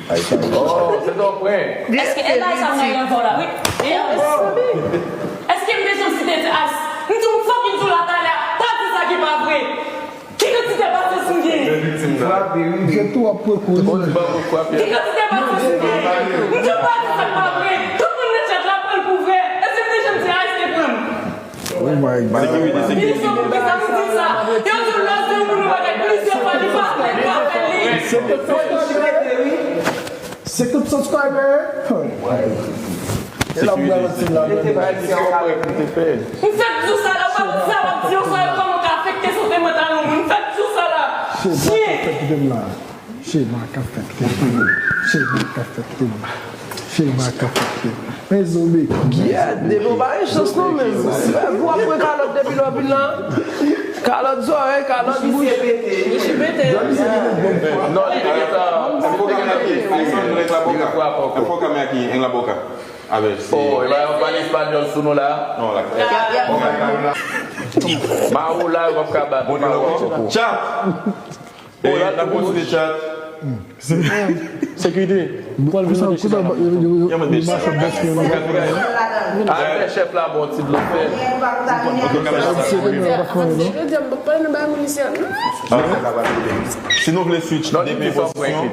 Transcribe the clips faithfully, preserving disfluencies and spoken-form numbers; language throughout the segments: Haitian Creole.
Oh, se ton prank. Èske e la sa mwen anvan la, wi. Èske m te janm site ti as? M di w, m fucking di w la talè, pa di sa ki pa vre. Ki kantite pasyans m genyen? Frape, wi. Jè tou ap pran koze. Ki kantite pasyans m genyen? M di w pa di sa k pa vre. Tout moun nan chat la pran l pou vre. Èske m te janm di a èske pran m? Oh my God. Sekirite, sekirite. Li sou pou sa m di sa. Yo di w lè w di yon moun yon bagay plizyè fwa, li pa fè, li pa fè li. Se tout sa ki rete, wi. Se tout subscriber. E la m pral antre la. M fèk di w sa la, w pa konn sa w ap di yo, sa yo kòman ka afekte sante mantal yon moun. M fèk di w sa la. Chien. Chema k ap fèt. Chema k ap fèt. Chema k ap fèt. Men zonbi. Gad, depi w pa gen chans non menm. Ou ap pran kalòt depi lòpil lan. Kalòt zòrèy, kalòt bouch. Bouch pete. Non, li te gentan. Fò ka mè ki, fò ka mè ki, en la boca. A ver, si. Oh, e ba yo pale espanyòl sou nou la. Non, la. Mawola, w ap ka bat. Bon, Mawola. Chat! E, n ap kontinye chat. Sekirite. Pou al vin mande chita la. Yo mande chita. Al fè chèf la bon ti blo fè. Yo di m pa pale nan bay moun isi a. Si nou vle switch de pwen pozisyon,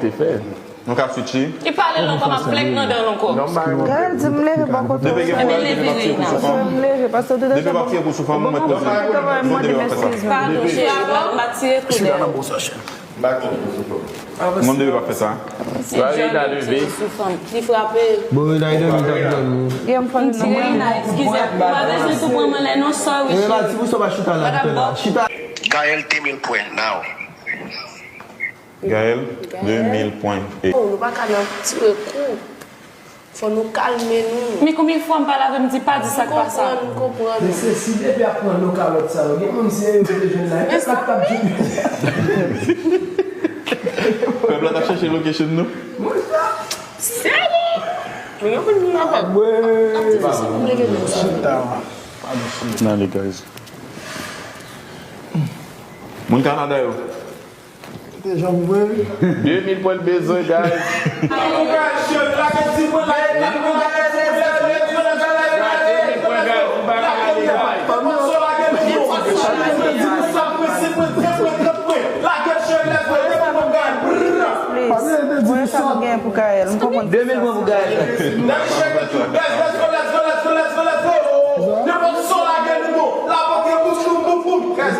nou ka switch li. Li pale l ankò, m ap flenk nan dan l ankò. Gaël di m leve bò kote w. Depi gen pwoblèm, depi w ap tiye kou sou fanm. Depi w ap tiye kou sou fanm, ou mèt poze. Mwen dwe fè sa. Padon, cheri, m ap tire kou dèyè. Mwen dwe pa fè sa. Rina leve. Li frape. Bon, Rina, li dòmi, li dòmi. Gen m fann nan mwen. Rina, eskize m. Ou pa bezwen tou pran m anlè non, sorry, cheri. Rina, ti bouson pa chita la, chita la. Chita. Gaël, de mil pwen, now. Gaël, de mil pwen. Oh, nou pa ka nan tire kou. Fò nou kalme nou. Men konbyen fwa m pale avè m di pa di sa k pa sa. M konprann, m konprann. Mesye, si depi ap pran non kalòt sa yo, gen moun se yo ki te jwenn la, e pèp la k t ap jwenn. Pèp la t ap chèche location nou. Sèli! Men gen moun nan pèp. Chita, pa di chita. Nan, les guys. Moun Kanada yo. Te janm vre. De mil pwen l bezwen, guys. Mwen sa m gen pou Gaël. M konprann. De mil pwen pou Gaël.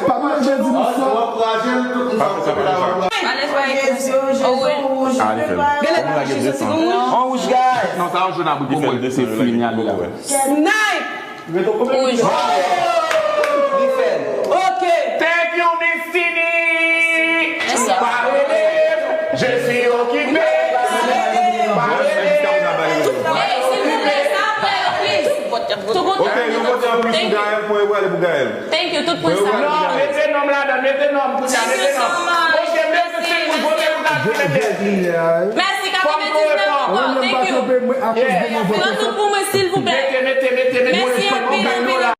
Pa manje di pou sa. An wouj, guys. Non, sa yon jòn abri pou mwen. Se fini ale la. Snipe! Wouj. Li fè l. Ok. Thank you, Miss Tini. Pa rele, je suis occupé. Pa rele. Hey, silvouplè, sa ap fè yo, please. Tout kontan. Ok, yon kote anplis pou Gaël, pou yo ale pou Gaël. Thank you, tout pwen sa. Non, mete nonm ladan, mete nonm, kounye a, mete nonm. Ok, mete, mete, mete. Mèsi, kapitèn diznèf ankò. Thank you. Pran tout pou mwen, silvouplè. Mete, mete, mete, mete. Mèsi anpil, anpil.